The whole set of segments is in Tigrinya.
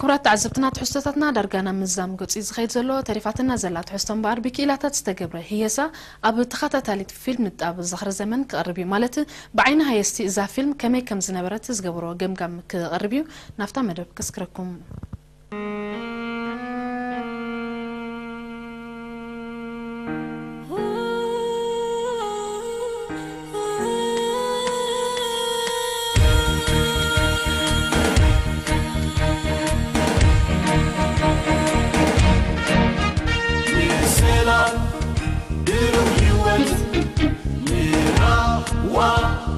ክቡራት ተዓዘብትና፣ ትሕዝቶታትና ዳርጋ ናብ ምዛም ገጹ እዩ ዝኸይድ ዘሎ። ተሪፋትና ዘላ ትሕዝቶ እምበኣር፣ ብክኢላታት ዝተገብረ ህየሳ ኣብ ተኸታታሊት ፊልም ንጣብ ዝኽሪ ዘመን ክቐርብ እዩ። ማለት፣ ብዓይኒ ሃየስቲ እዛ ፊልም ከመይ ከም ዝነበረት ዝገበሮ ገምጋም ክቐርብ እዩ። ናብታ መደብ ከስክረኩም። ንሰላም ብሩህ ህይወት ንራህዋ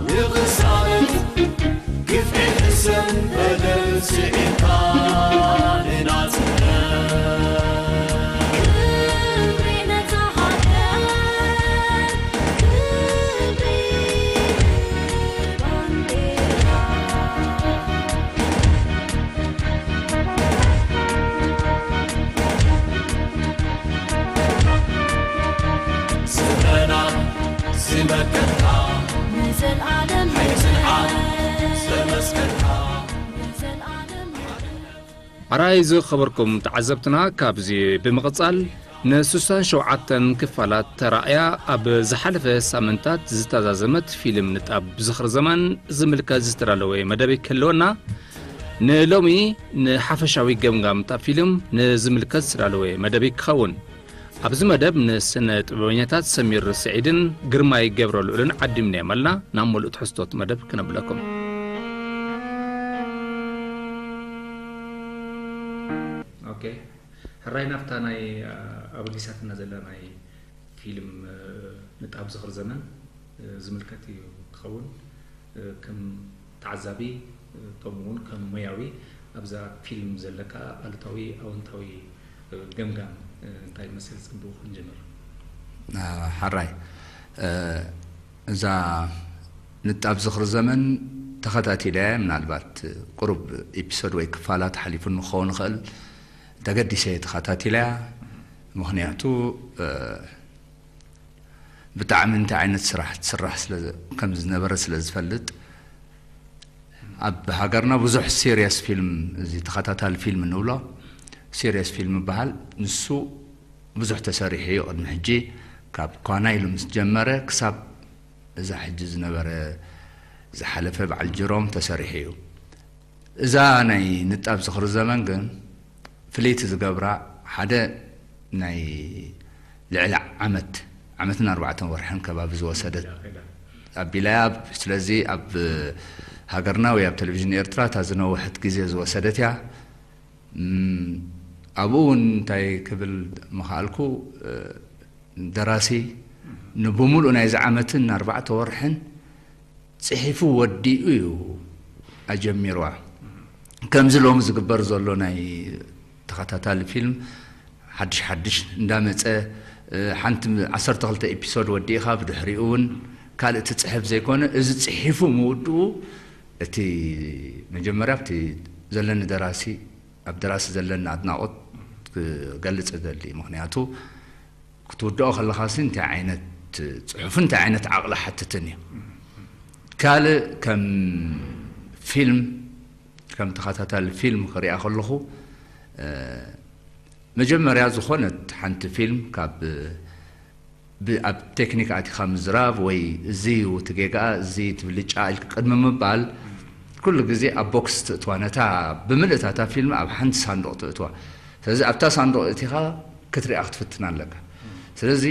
ንቕሳነት ግፍዒ ሕሰም በደል ስዒርካ ንናጽነት። ክብሪ ነታ ሃገር፣ ክብሪ ንባንዴራ። ስረና ዝመከትካ ንዘልኣለም ሓይሊ ጽንዓት ዘመስከርካ ንዘልኣለም ኣራይ ዝኸበርኩም ተዓዘብትና፣ ካብዚ ብምቕጻል ንስሳን ሸውዓተን ክፋላት ተራእያ ኣብ ዝሓለፈ ሳምንታት ዝተዛዘመት ፊልም ንጣብ ዝኽሪ ዘመን ዝምልከት ዝተዳለወ መደብ ክህልወና፣ ንሎሚ ንሓፈሻዊ ገምጋም እታ ፊልም ንዝምልከት ዝተዳለወ መደብ ክኸውን። ኣብዚ መደብ ንስነ ጥበበኛታት ሰሚር ስዒድን ግርማይ ገብረልኡልን ዓዲምናዮም ኣለና። ናብ ምሉእ ትሕዝቶት መደብ ክነብለኩም። ኦኬ፣ ሕራይ ናብታ ናይ፣ አ፣ ኣበጊሳትና ዘላ ናይ ፊልም፣ እ፣ ንጣብ ዝኽሪ ዘመን፣ እ፣ ዝምልከት እዩ ክኸውን። እ፣ ከም ተዓዛቢ፣ እ፣ ከምኡ እውን ከም ሞያዊ ኣብዛ ፊልም ዘለካ ኣሉታዊ ኣወንታዊ፣ እ፣ ገምጋም፣ እ፣ እንታይ ይመስል? ጽቡቕ ክንጅምር። አ፣ ሕራይ፣ እ፣ እዛ ንጣብ ዝኽሪ ዘመን ተኸታቲለያ፣ ምናልባት ቁሩብ ኤፒሶድ ወይ ክፋላት ሓሊፉኒ ክኸውን ይኽእል። ተገዲሰ እየ ተኸታቲለያ። ምኽንያቱ፣ እ፣ ብጣዕሚ እንታይ ዓይነት ስራሕ ትስራሕ ስለ፣ ከም ዝነበረ ስለ ዝፈልጥ፣ ኣብ ሃገርና ብዙሕ ሲሪየስ ፊልም፣ እዚ ተኸታታሊ ፊልም ንብሎ፣ ሲሪየስ ፊልም ይበሃል፣ ንሱ ብዙሕ ተሰሪሑ እዩ። ቅድሚ ሕጂ ካብ ኳና ኢሉ ምስ ጀመረ ክሳብ እዛ ሕጂ ዝነበረ፣ ዝሓለፈ በዓል ጅሮም ተሰሪሑ እዩ። እዛ ናይ ንጣብ ዝኽሪ ዘመን ግን ፍልይቲ ዝገብራ፣ ሓደ ናይ ልዕሊ ዓመት፣ ዓመትን ኣርባዕተን ወርሕን ከባቢ ዝወሰደት ኣቢላ እያ። ስለዚ ኣብ ሃገርና ወይ ኣብ ቴሌቪዥን ኤርትራ እታ ዝነውሐት ግዜ ዝወሰደት እያ። እም፣ ኣብኡ እውን እንታይ ክብል ምኽኣልኩ፣ እ፣ ደራሲ ንብምሉእ ናይዚ ዓመትን ኣርባዕተ ወርሕን ጽሒፉ ወዲኡ እዩ ኣጀሚርዋ። ከምዚ ሎሚ ዝግበር ዘሎ ናይ ተኸታታሊ ፊልም ሓድሽ ሓድሽ እንዳመጸ፣ እ፣ ሓንቲ ዓሰርተ ክልተ ኤፒሶድ ወዲእኻ ብድሕሪኡ እውን ካልእ ትጽሕፍ ዘይኮነ፣ እዚ ጽሒፉ ምውድኡ እቲ መጀመርያ ኣብቲ ዘለኒ ደራሲ፣ ኣብ ደራሲ ዘለኒ ኣድናቖት ክገልጽ እደሊ። ምኽንያቱ ክትውድኦ ከለኻሲ እንታይ ዓይነት ጽሑፍን እንታይ ዓይነት ዓቕሊ ሓትትን እዩ። ካልእ ከም ፊልም፣ ከም ተኸታታሊ ፊልም ክሪኣ ከለኹ፣ እ፣ መጀመርያ ዝኾነት ሓንቲ ፊልም ካብ፣ ብ-፣ ኣብ ቴክኒክ ኣቲኻ ምዝራብ ወይ እዚ እዩ እቲ ጌጋኣ፣ እዚ እዩ እቲ ብልጫኣ ኢልካ ቅድሚ ምባል፣ ኩሉ ግዜ ኣብ ቦክስ ትእትዋ፣ ነታ ብምልእታ እታ ፊልም ኣብ ሓንቲ ሳንዱቕ ትእትዋ። ስለዚ ኣብታ ሳንዱቕ እቲኻ ክትሪኣ ክትፍትን ኣለካ። ስለዚ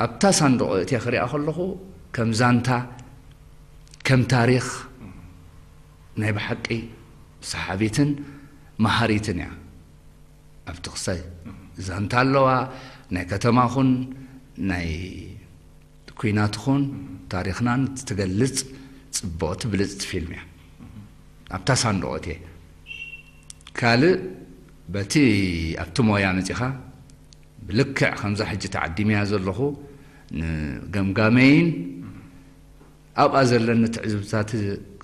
ኣብታ ሳንዱቕ እትየ ክሪኣ ከለኹ፣ ከም ዛንታ፣ ከም ታሪኽ ናይ ብሓቂ ሰሓቢትን መሃሪትን እያ። ኣብቲ ክሳይ ዛንታ ኣለዋ፣ ናይ ከተማ ኹን ናይ ኲናት ኹን ታሪኽናን ትገልጽ ጽብቕቲ ብልጽቲ ፊልም እያ። ኣብታ ሳንዱቕ እትየ። ካልእ በቲ ኣብቲ ሞያ መጺኻ ብልክዕ ከምዛ ሕጂ ተዓዲመያ ዘለኹ ንገምጋመይን ኣብኣ ዘለኒ ትዕዝብታት-፣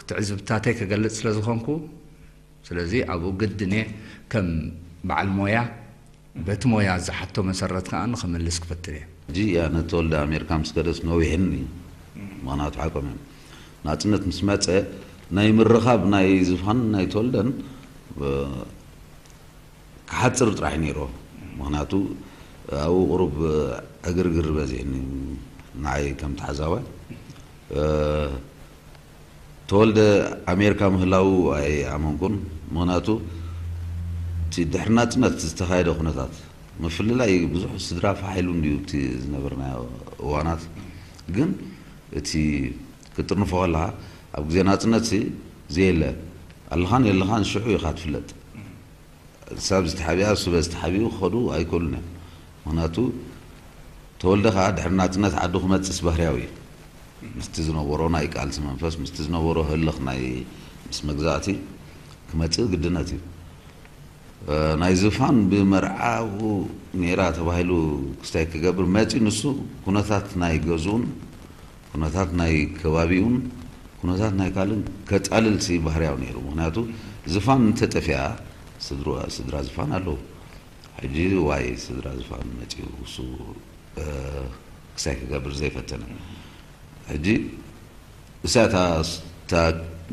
ትዕዝብታተይ ክገልጽ ስለ ዝኾንኩ፣ ስለዚ ኣብኡ ግድን እየ ከም በዓል ሞያ በቲ ሞያ ዝሓቶ መሰረት ከኣ ንኽምልስ ክፍትን እየ። ሕጂ እያ ነተወልደ ኣሜሪካ ምስ ከደስ ነዊሕኒ እዩ። ምኽንያቱ ሓቆም እዮም። ናጽነት ምስ መጸ ናይ ምርኻብ ናይ ዝፋን ናይ ተወልደን፣ እ፣ ሓፅር ጥራሕ ነይሮ። ምክንያቱ ኣብኡ ቁሩብ ዕግርግር በዚሕኒ ንዓይ ከም ተሓዛባይ። ተወልደ ኣሜሪካ ምህላዉ ኣይኣመንኩን። ምክንያቱ እቲ ድሕሪ ናፅነት ዝተኻየደ ኩነታት፣ ምፍልላይ ብዙሕ ስድራ ፋሕ ኢሉ እንድዩ እቲ ዝነበርናዮ እዋናት። ግን እቲ ክጥርንፎ ከለኻ፣ ኣብ ግዜ ናፅነት ሲ ዘየለ፣ ኣለኻን የለኻን ሽዑ ኢኻ ትፍለጥ። ሰብ ዝተሓቢኣ፣ ስበ ዝተሓቢኡ ክኸዱ ኣይክእሉን እዮም። ምክንያቱ ተወልደ ከዓ ድሕሪ ናፅነት ዓዱ ክመፅስ ባህርያዊ እዩ። ምስቲ ዝነበሮ ናይ ቃልሲ መንፈስ፣ ምስቲ ዝነበሮ ህልኽ ናይ ምስ መግዛእቲ ክመፅእ ግድነት እዩ። ናይ ዝፋን ብመርዓኡ ነይራ ተባሂሉ ክስታይ ክገብር መፂኡ። ንሱ ኩነታት ናይ ገዝኡን ኩነታት ናይ ከባቢኡን ኩነታት ናይ ካልእን ከጣልል ሲ ባህርያዊ ነይሩ። ምክንያቱ ዝፋን እንተጠፊኣ ስድራ ዝፋን ኣለዉ። ሕጂ ዋይ ስድራ ዝፋን መፂኡ እሱ ክሳይ ክገብር ዘይፈተነ። ሕጂ እሳ እታ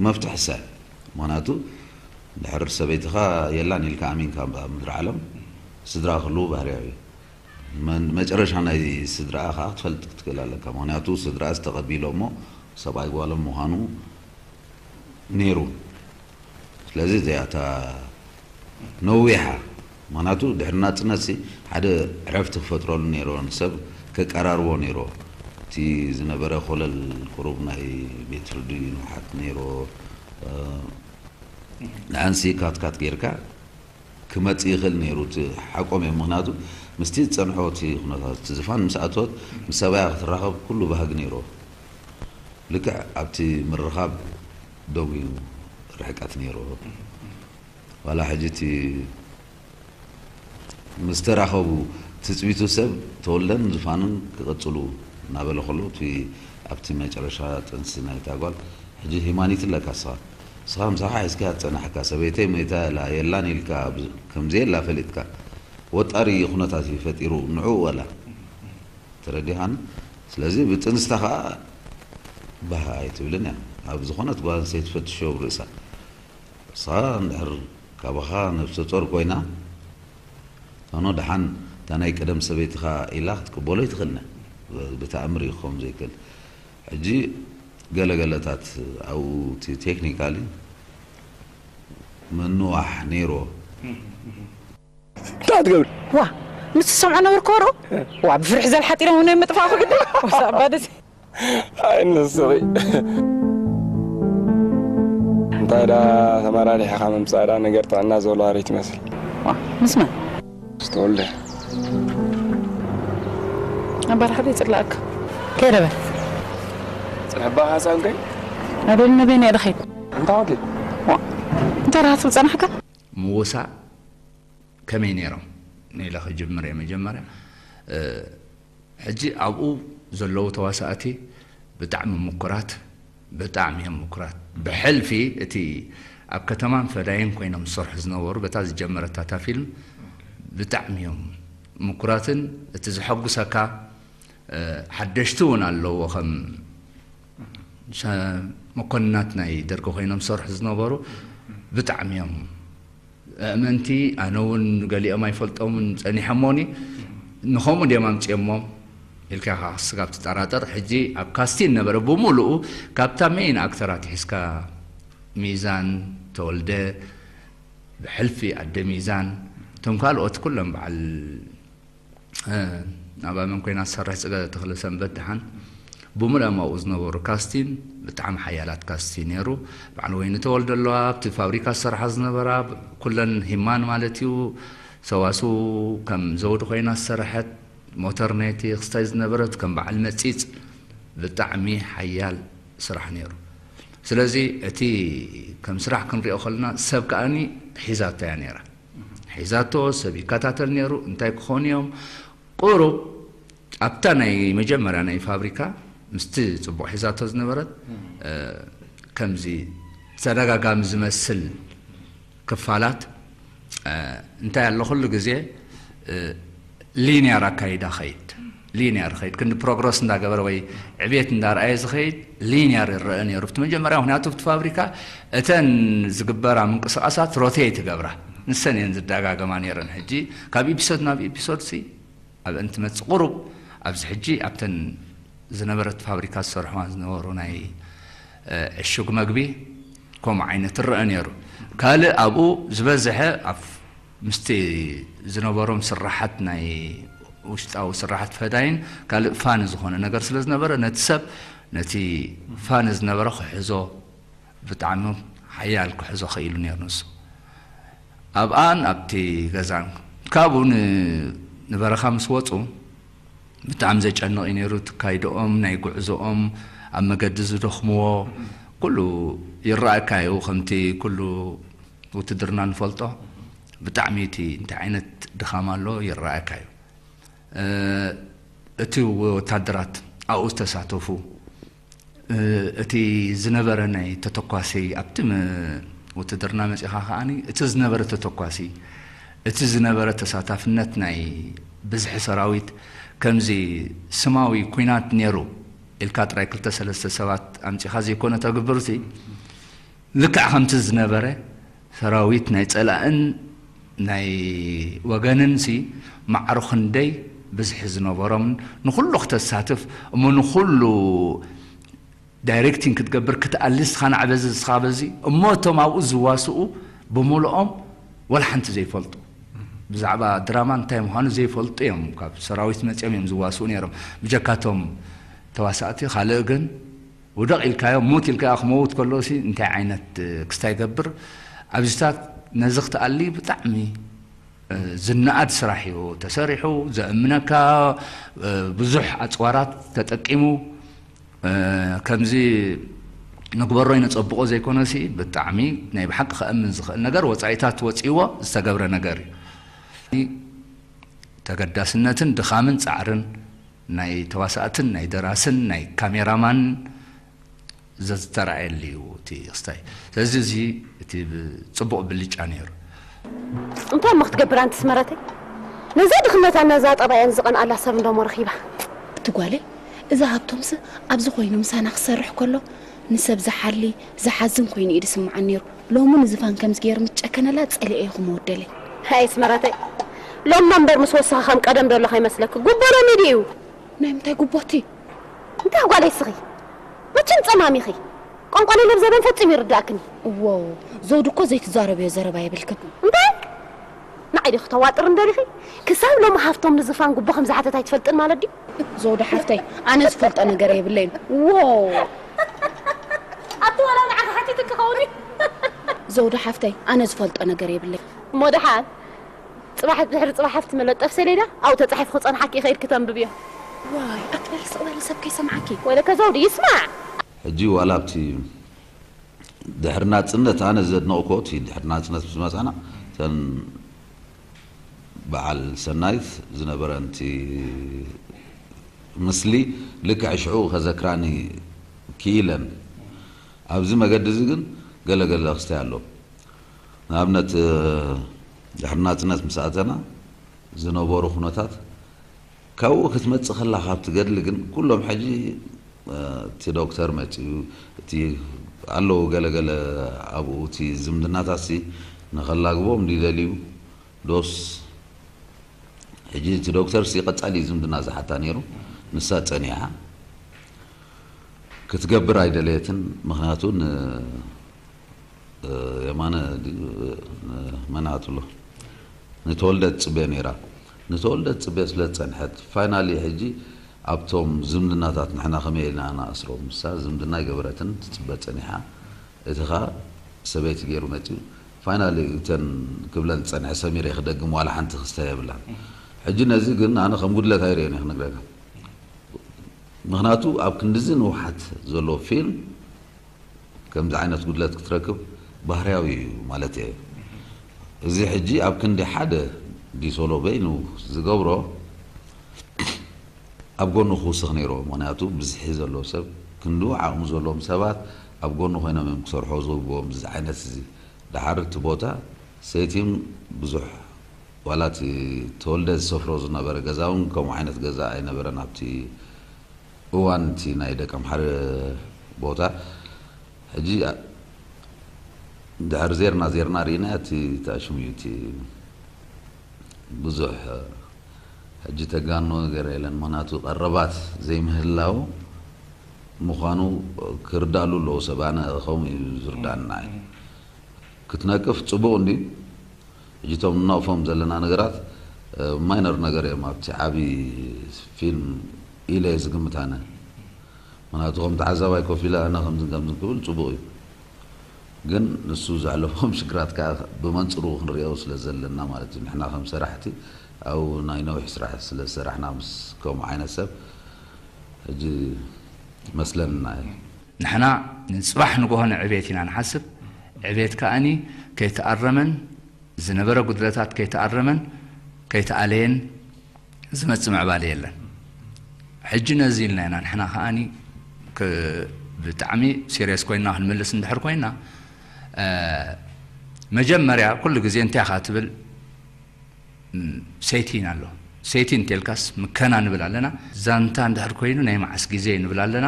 መፍትሕ እሳ። ምክንያቱ ድሕር ሰበይትኻ የላን ኢልካ ኣሚንካ ኣብ ምድሪ ዓለም ስድራ ክህልዉ ባህርያዊ እዩ። መን መጨረሻ ናይ ስድራኣ ከዓ ክትፈልጥ ክትክእል ኣለካ። ምክንያቱ ስድራኣ ዝተቐቢሎ እሞ ሰብኣይ ጓሎም ምዃኑ ነይሩ። ስለዚ እዚኣታ ነዊሓ። ምክንያቱ ድሕሪ ናፅነት ሲ ሓደ ዕረፍቲ ክፈጥረሉ ነይሮ፣ ንሰብ ከቀራርቦ ነይሮ። እቲ ዝነበረ ኮለል ቁሩብ ናይ ቤት ፍርዲ ንውሓት ነይሮ። ንኣንሲ ካትካት ጌርካ ክመጽእ ይኽእል ነይሩ። እቲ ሓቆም እዮም። ምክንያቱ ምስቲ ዝጸንሖ እቲ ኩነታት እቲ ዝፋን ምስ ኣተወት ምስ ሰብኣያ ክትራኸብ ኩሉ ባህጊ ነይርዎ። ልክዕ ኣብቲ ምርኻብ ደው እዩ ርሕቀት ነይርዎ። ዋላ ሕጂ እቲ ምስ ተራኸቡ ትጽቢቱ ሰብ ተወልደን ዝፋንን ክቕጽሉ እናበለ ከሎ እቲ ኣብቲ መጨረሻ ጥንሲ ናይታ ጓል ሕጂ ሂማኒት ኣለካ እስኻ እስኻ ምሳኻ ሒዝካ ትጸናሕካ ሰበይተይ ሞይታ እላ የላን ኢልካ ከምዘየላ ፈሊጥካ ወጣሪ ኩነታት እዩ ፈጢሩ ንዕኡ ወላ ተረዲኻን ስለዚ ብጥንስታ ኸዓ ባህ ኣይትብልን እያ ኣብ ዝኾነት ጓል ኣንስተይቲ ፈትሾ ርእሳ እስኻ እንድሕር ካባኻ ነብሰ ጾር ኮይና ኖኖ ደሓን እታ ናይ ቀደም ሰበይትኻ ኢላ ክትቅበሎ ይትኽእልነ ብተኣምር እዩ ክኸውን ዘይክእል ሕጂ ገለገለታት ኣብኡ እቲ ቴክኒካሊ ምንዋሕ ነይርዎ እንታይ ትገብር ዋ ምስ ትሰምዖ ነበርኩ ወርኦ ዋ ብፍርሒ ዘልሓጢረ እውን ምጥፋእኩ ግዲ ወሳባ ደስ ኣይንስኺ እንታይ ዳ ተመራሪሕኻ ምምፃእ ዳ ነገር ጥዕና ዘወላዋሪ ትመስል ምስ መን ዝተወልደ ኣባል ሓደ ይፅላእካ ከይደ በል ፅሕባ ሓሳንከይ ኣደል ነበይ ናይ ደኸይድ እንታይ ወዲ እንታይ ዳ ትብል ፀናሕካ ምውሳእ ከመይ ነይሮም ኢለ ክጅምር እየ መጀመርያ ሕጂ ኣብኡ ዘለዉ ተዋሳእቲ ብጣዕሚ ምኩራት ብጣዕሚ እዮም ምኩራት ብሕልፊ እቲ ኣብ ከተማን ፈዳይን ኮይኖም ዝሰርሑ ዝነበሩ በታ ዝጀመረት እታ ፊልም ብጣዕሚ እዮም ምኩራትን እቲ ዘሐጉሰካ ሓደሽቲ እውን ኣለዎ ከም መኮንናት ናይ ደርጊ ኮይኖም ዝሰርሑ ዝነበሩ ብጣዕሚ እዮም ኣእመንቲ ኣነ እውን ገሊኦም ኣይፈልጦምን ፀኒሐሞኒ ንኸምኡ ድዮም ኣምፅኦሞም ኢልካ ኢኻ ስጋብ ትጠራጠር ሕጂ ኣብ ካስቲን ነበረ ብምሉኡ ካብታ ሜይን ኣክተር ኣትሒዝካ ሚዛን ተወልደ ብሕልፊ ኣደ ሚዛን እቶም ካልኦት ኩሎም በዓል ናብኣ መን ኮይና ትሰርሕ ፅገ ተኽለ ሰንበት ደሓን ብምሉኦም ኣብኡ ዝነበሩ ካስቲን ብጣዕሚ ሓያላት ካስቲ ነይሩ በዓል ወይኒ ተወልደ ኣለዋ ኣብቲ ፋብሪካ ዝሰርሓ ዝነበራ ኩለን ሂማን ማለት እዩ ሰዋስው ከም ዘውዲ ኮይና ዝሰርሐት ሞተር ናይቲ ክስታይ ዝነበረት ከም በዓል መፂፅ ብጣዕሚ ሓያል ስራሕ ነይሩ ስለዚ እቲ ከም ስራሕ ክንሪኦ ከለና ሰብ ከኣኒ ሒዛቶ እያ ነይራ ሒዛቶ ሰብ ይከታተል ነይሩ እንታይ ክኾኑ እዮም ቁሩብ ኣብታ ናይ መጀመርያ ናይ ፋብሪካ ምስቲ ፅቡቕ ሒዛቶ ዝነበረት ከምዚ ተደጋጋሚ ዝመስል ክፋላት እንታይ ኣሎ ኩሉ ግዜ ሊንያር ኣካይዳ ኸይድ ሊንያር ኸይድ ክንዲ ፕሮግረስ እንዳገበረ ወይ ዕቤት እንዳርኣየ ዝኸይድ ሊንያር ይረአ ነይሩ ብቲ መጀመርያ ምክንያቱ ብቲ ፋብሪካ እተን ዝግበራ ምንቅስቃሳት ሮቴት ይገብራ ንሰን እየን ዝደጋገማ ነይረን። ሕጂ ካብ ኢፒሶድ ናብ ኢፒሶድ ሲ ኣብ እንትመጽእ ቁሩብ ኣብዚ ሕጂ ኣብተን ዝነበረት ፋብሪካ ዝሰርሕዋ ዝነበሩ ናይ ዕሹግ መግቢ ከምኡ ዓይነት ትረአ ነይሩ። ካልእ ኣብኡ ዝበዝሐ ኣብ ምስቲ ዝነበሮም ስራሓት ናይ ውሽጣዊ ስራሓት ፈዳይን ካልእ ፋኒ ዝኾነ ነገር ስለ ዝነበረ ነቲ ሰብ ነቲ ፋኒ ዝነበረ ክሕዞ ብጣዕሚ ሓያል ክሕዞ ኽኢሉ ነይሩ ንሱ። ኣብኣን ኣብቲ ገዛን ካብኡ ንበረኻ ምስ ወፁ ብጣዕሚ ዘጨንቕ እዩ ነይሩ። ትካይድኦም ናይ ጉዕዞኦም ኣብ መገዲ ዝደኽምዎ ኩሉ ይረኣካ እዩ። ከምቲ ኩሉ ውትድርና ንፈልጦ ብጣዕሚ እቲ እንታይ ዓይነት ድኻም ኣሎ ይረኣካ እዩ። እቲ ወታደራት ኣብኡ ዝተሳተፉ እቲ ዝነበረ ናይ ተተኳሲ ኣብቲ ውትድርና መፂኻ ከዓኒ እቲ ዝነበረ ተተኳሲ እቲ ዝነበረ ተሳታፍነት ናይ ብዝሒ ሰራዊት ከምዚ ስማዊ ኩናት ነይሩ ኢልካ ጥራይ ክልተ ሰለስተ ሰባት ኣምፂኻ ዘይኮነ ተግብርቲ ልክዕ ከምቲ ዝነበረ ሰራዊት ናይ ጸላእን ናይ ወገንን ሲ ማዕሮ ክንደይ ብዝሒ ዝነበሮምን ንኹሉ ክተሳትፍ እሞ ንኹሉ ዳይሬክቲንግ ክትገብር ክትኣሊ ንስኻ ናዕ በዚ ንስኻ በዚ እሞ እቶም ኣብኡ ዝዋስኡ ብምልኦም ወላ ሓንቲ ዘይፈልጡ ብዛዕባ ድራማ እንታይ ምዃኑ ዘይፈልጡ እዮም። ካብ ሰራዊት መፅኦም እዮም ዝዋስኡ ነይሮም ብጀካቶም ተዋሳእቲ። ካልእ ግን ውደቕ ኢልካዮ ሙት ኢልካዮ ክመውት ከሎ ሲ እንታይ ዓይነት ክስታይ ገብር ኣብዚታት ነዚ ክትኣሊ ብጣዕሚ ዝነኣድ ስራሕ እዩ ተሰሪሑ። ዘእምነካ ብዙሕ ኣፅዋራት ተጠቂሙ ከምዚ ንግበሮ ይነፀብቆ ዘይኮነ ሲ ብጣዕሚ ናይ ብሓቂ ከእምን ዝኽእል ነገር ወፃኢታት ወፂዎ ዝተገብረ ነገር እዩ። ተገዳስነትን ድኻምን ፃዕርን ናይ ተዋሳእትን ናይ ደራስን ናይ ካሜራማን ዘዝተራእየሉ እዩ እቲ ክስታይ። ስለዚ እዚ እቲ ጽቡቕ ብልጫ ነይሩ። እንታይ እሞ ክትገብር ኣንቲ ስመረተይ? ነዛ ድኽነታን ነዛ ጠባያን ዝቐንኣላ ሰብ እንደሞ ረኺባ። እቲ ጓለይ እዛ ሃብቶምስ ኣብዚ ኮይኑ ምሳና ክሰርሕ ከሎ ንሰብ ዝሓሊ ዝሓዝን ኮይኑ እዩ ዝስምዓኒ ነይሩ። ሎሚ ንዝፋን ከምዚ ገይሩ ምስ ጨከነላ ጸሊኤዮ ክመወደለይ። ኣይ ኣስመረተይ ሎምና እምበር ምስ ወሰኺ ከም ቀደም ዘሎ ከይመስለኪ ጉቦ ሎሚ ድዩ? ናይ ምንታይ ጉቦ እቲ? እንታይ ጓለይ እስኺ መቸም ጸማም ኢኺ ቋንቋ ናይ ለብዘበን ፈጺሙ ይርዳእክን እዩ። እዎ ዘውዲ እኮ ዘይትዛረብዮ ዘረባ የብልክን። እንታይ? ንዓይ ዲኺ ተዋጥርኒ ደሊኺ? ክሳብ ሎሚ ሃፍቶም ንዝፋን ጉቦ ከም ዝሓተት ኣይትፈልጥን ማለት ድዩ? ዘውዲ ሓፍተይ ኣነ ዝፈልጦ ነገር የብለይን። ዎው ኣቲ ዋላ ንዓኺ ሓቲትኪ ክኸውን እዩ። ዘውዲ ሓፍተይ ኣነ ዝፈልጦ ነገር የብለይን። እሞ ደሓን ፅባሕ ድሕሪ ፅባሕ ኣብቲ መለጠፍ ሰሌዳ ኣብኡ ተፃሒፉ ክፀንሓኪ እዩ ከይድኪ ተንብብዮ። ዋይ ኣትበሊ ስቕ በሊ ሰብ ከይሰምዓኪ። ወይለከ ዘውዲ ይስማዕ። ሕጂ ዋላ ኣብቲ ድሕሪ ናፅነት ኣነ ዘድነቕኮ እቲ ድሕሪ ናፅነት ምስ መፃና እተን በዓል ሰናይት ዝነበረን እቲ ምስሊ ልክዕ ሽዑ ከዘክራኒ ክኢለን። ኣብዚ መገዲ እዚ ግን ገለ ገለ ክስታይ ኣሎ። ንኣብነት ድሕሪ ናፅነት ምስ ኣተና ዝነበሩ ኩነታት ካብኡ ክትመፅእ ከላ ካብ ትገድሊ ግን ኩሎም ሕጂ እቲ ዶክተር መፅኡ እቲ ኣለዉ ገለገለ ኣብኡ እቲ ዝምድናታት ሲ ንኸላግቦም ድደልዩ ዶስ ሕጂ እቲ ዶክተር ሲ ቀፃሊ ዝምድና ዝሓታ ነይሩ ንሳ ፀኒሓ ክትገብር ኣይደለየትን ምክንያቱ የማነ መን ኣትሎ ንተወልደ ትፅበ ነይራ። ንተወልደ ትፅበ ስለ ዝፀንሐት ፋይናሊ ሕጂ ኣብቶም ዝምድናታት ንሕና ከመይ ኢልና ነኣስሮም? ንሳ ዝምድና ኣይገበረትን ትፅበ ፀኒሓ። እቲ ኸኣ ሰበይቲ ገይሩ መፂኡ። ፋይናሊ እተን ክብለን ዝፀንሐ ሰሚረ ክደግም ዋላ ሓንቲ ክስተ የብላን። ሕጂ ነዚ ግን ኣነ ከም ጉድለት ኣይርእዮን እየ ክነግረካ። ምኽንያቱ ኣብ ክንድዚ ንውሓት ዘሎ ፊልም ከምዚ ዓይነት ጉድለት ክትረክብ ባህርያዊ እዩ ማለት እየ። እዚ ሕጂ ኣብ ክንዲ ሓደ ዲሶሎ በይኑ ዝገብሮ ኣብ ጎኑ ክውስኽ ነይርዎ። ምኽንያቱ ብዝሒ ዘሎ ሰብ ክንድኡ ዓቕሚ ዘለዎም ሰባት ኣብ ጎኑ ኮይኖም እዮም ክሰርሑ ዝግብኦም። እዚ ዓይነት እዚ ደሓር እቲ ቦታ ሰይቲም ብዙሕ ዋላ እቲ ተወልደ ዝሰፍሮ ዝነበረ ገዛ እውን ከምኡ ዓይነት ገዛ ኣይነበረን ኣብቲ እዋን እቲ ናይ ደቂ ኣምሓረ ቦታ ሕጂ ድሕር ዜርና ዜርና ርኢና እቲ ተኣሽሙ እዩ እቲ ብዙሕ ሕጂ ተጋኖ ነገር የለን። ምኽንያቱ ቀረባት ዘይምህላው ምዃኑ ክርዳሉ ኣለዎ ሰብ። ኣነ ከምኡ እዩ ዝርዳና እዩ። ክትነቅፍ ጽቡቕ እንዲ ሕጂ እቶም ንነቕፎም ዘለና ነገራት ማይነር ነገር እዮም ኣብቲ ዓቢ ፊልም ኢለ ዝግምት ኣነ። ምክንያቱ ከም ተዓዛባይ ኮፍ ኢለ ኣነ ከምዝን ከምዝን ክብል ጽቡቕ እዩ። ግን ንሱ ዘሕለፎም ሽግራት ከዓ ብመንፅሩ ክንሪኦ ስለ ዘለና ማለት እዩ። ንሕና ከም ሰራሕቲ ኣብኡ ናይ ነዊሕ ስራሕ ስለ ዝሰራሕና ምስ ከምኡ ዓይነት ሰብ ሕጂ መስለና እዩ። ንሕና ንፅባሕ ንጎሆ ንዕቤት ኢና ንሓስብ። ዕቤት ከኣኒ ከይተኣረመን ዝነበረ ጉድለታት ከይተኣረመን ከይተኣለየን ዝመጽእ ምዕባለ የለን። ሕጂ ነዚ ኢልና ኢና ንሕና ከኣኒ ክ- ብጣዕሚ ሲሪየስ ኮይና ክንምልስ እንድሕር ኮይና እ፣ መጀመርያ ኩሉ ግዜ እንታይ ኢኻ ትብል ም፣ ሴቲን ኣሎ። ሴቲን እንተልካስ ምከና ንብል ኣለና። ዛንታ እንድሕር ኮይኑ ናይ መዓስ ግዜ ንብል ኣለና።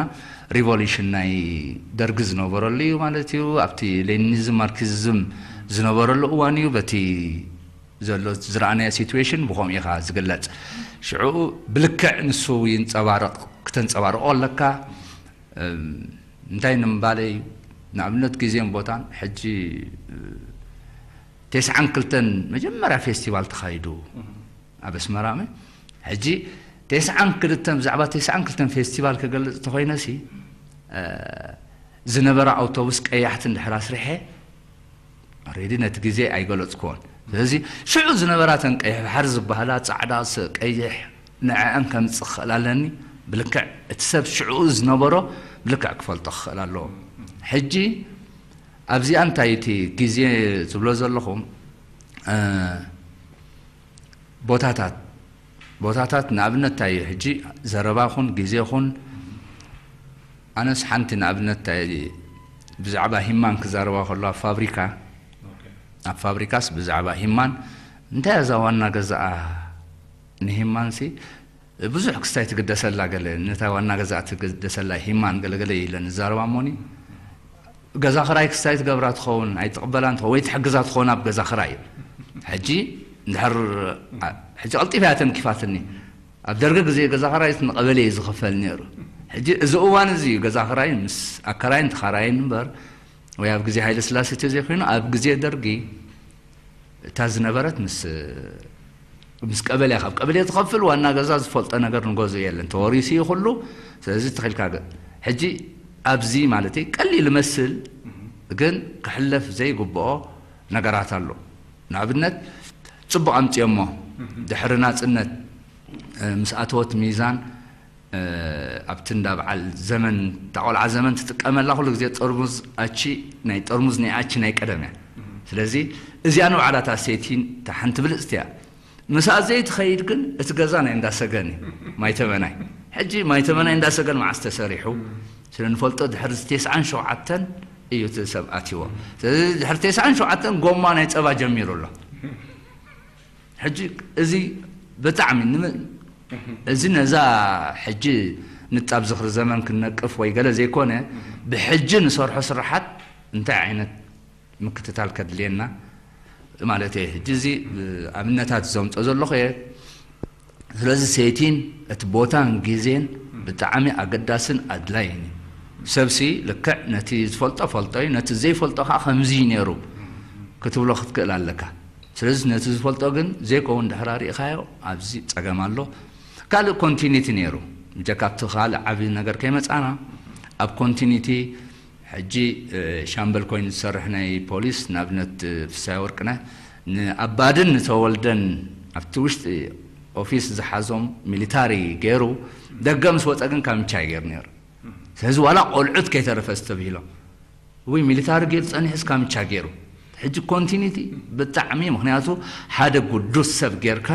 ሪቮሉሽን ናይ ደርጊ ዝነበረሉ እዩ ማለት እዩ። ኣብቲ ሌኒኒዝም ማርክሲዝም ዝነበረሉ እዋን እዩ። በቲ ዘሎ ዝረኣናዮ ሲትዌሽን ብኸምኡ ኢኻ ዝግለጽ። ሽዑ ብልክዕ ንሱ ይንጸባረቕ፣ ክተንጸባርቖ ኣለካ። እም፣ እንታይ ንምባለይ ንኣብነት ግዜን ቦታን ሕጂ እ፣ ተስዓን ክልተን መጀመርያ ፌስቲቫል ተኻይዱ ኣብ ኣስመራ መ ሕጂ ተስዓን ክልተን ብዛዕባ ተስዓን ክልተን ፌስቲቫል ክገልጽ እንተኾይነሲ እ፣ ዝነበራ ኣውቶቡስ ቀያሕቲ እንድሕር ኣስሪሐ ሬዲ ነቲ ግዜ ኣይገለጽኩዎን። ስለዚ ሽዑ ዝነበራ ተን ቀይሕ ባሕሪ ዝበሃላ ጻዕዳ ስ- ቀይሕ ንዕአን ከምጽእ ክኽእል ኣለኒ። ብልክዕ እቲ ሰብ ሽዑ ዝነበሮ ብልክዕ ክፈልጦ ክኽእል ኣለዎ። ሕጂ ኣብዚኣ እንታይ እቲ ግዜ ዝብሎ ዘለኹ እ፣ ቦታታት ቦታታት ንኣብነት እንታይ እዩ ሕጂ ዘረባ ኹን ግዜ ኹን ኣነስ ሓንቲ ንኣብነት እንታይ ብዛዕባ ሂማን ክዛረባ ከሎ ኣብ ፋብሪካ ኣብ ፋብሪካስ ብዛዕባ ሂማን እንታይ እዛ ዋና ገዛኣ ንሂማንሲ ብዙሕ ክስታይ ትግደሰላ ገለ ነታ ዋና ገዛእ ትግደሰላ ሂማን ገለገለ ኢለን ዝዛረባ እሞኒ ገዛ ክራይ ክስታይ ትገብራ ትኸውን ኣይትቕበላ እንትኸውን ወይ ትሕግዛ ትኸውን ኣብ ገዛ ክራይ እዩ ሕጂ እንድሕር ሕጂ ቀልጢፋ እያ ተንኪፋትኒ ኣብ ደርጊ ግዜ ገዛ ክራይ ንቐበሌ እዩ ዝኽፈል ነይሩ ሕጂ እዚ እዋን እዚ እዩ ገዛ ክራይ ምስ ኣከራይን ተኻራይን እምበር ወይ ኣብ ግዜ ሃይለ ስላሴ ተዘይኮይኑ ኣብ ግዜ ደርጊ እታ ዝነበረት ምስ ምስ ቀበሌ ካብ ቀበሌ ዝኸፍል ዋና ገዛ ዝፈልጦ ነገር ንገዝኡ የለን ተወሪሱ እዩ ኩሉ ስለዚ ተኺልካ ገ- ሕጂ ኣብዚ ማለት ቀሊል ይመስል ግን ክሕለፍ ዘይግብኦ ነገራት ኣሎ ንኣብነት ፅቡቕ ኣምፅኦሞ ድሕሪ ናፅነት እ፣ ምስ ኣተወት ሚዛን እ፣ ኣብቲ እንዳ በዓል ዘመን እታ ቆልዓ ዘመን ትጥቀመላ ኩሉ ግዜ ጠርሙዝ ኣቺ ናይ ጠርሙዝ ናይ ኣቺ ናይ ቀደም እያ ስለዚ እዚኣ ንባዕላ እታ ሴቲን እታ ሓንቲ ብልፅቲ እያ ምስኣ ዘይትኸይድ ግን እቲ ገዛ ናይ እንዳሰገን እዩ ማይተመናይ ሕጂ ማይተመናይ እንዳሰገን መዓስ ተሰሪሑ ስለ ንፈልጦ ድሕሪ ተስዓን ሸውዓተን እዩ እቲ ሰብ ኣትይዎ ስለዚ ድሕሪ ተስዓን ሸውዓተን ጎማ ናይ ፀባ ጀሚሩ ኣሎ ሕጂ እዚ ብጣዕሚ ንም- እዚ ነዛ ሕጂ ንጣብ ዝኽሪ ዘመን ክንነቅፍ ወይ ገለ ዘይኮነ ብሕጂ ንሰርሖ ስራሓት እንታይ ዓይነት ምክትታል ከድልየና ማለት እየ ሕጂ እዚ ኣብነታት ዘምፆ ዘለኹ እየ ስለዚ ሴቲን እቲ ቦታን ግዜን ብጣዕሚ ኣገዳስን ኣድላይን እዩ ሰብሲ ልክዕ ነቲ ዝፈልጦ ፈልጦ እዩ ነቲ ዘይፈልጦ ከዓ ከምዚ እዩ ነይሩ ክትብሎ ክትክእል ኣለካ ስለዚ ነቲ ዝፈልጦ ግን ዘይከውን ድሕር ኣርኢኻዮ ኣብዚ ፀገም ኣሎ ካልእ ኮንቲኒቲ ነይሩ ብጀካ ኣብቲ ካልእ ዓብዪ ነገር ከይመፃና ኣብ ኮንቲኒቲ ሕጂ እ፣ ሻምበል ኮይኑ ዝሰርሕ ናይ ፖሊስ ንኣብነት እ፣ ፍሳይ ወርቅነህ ንኣባድን ንተወልደን ኣብቲ ውሽጢ ኦፊስ ዝሓዞም ሚሊታሪ ገይሩ ደገ ምስ ወፀ ግን ካምቻ ገይሩ ነይሩ ስለዚ ዋላ ቆልዑት ከይተረፈ ዝተብሂሎም ወይ ሚሊታሪ ገይሩ ፀኒሕስ ካምቻ ገይሩ ሕጂ ኮንቲኒቲ ብጣዕሚ ምክንያቱ ሓደ ጉዱስ ሰብ ጌርካ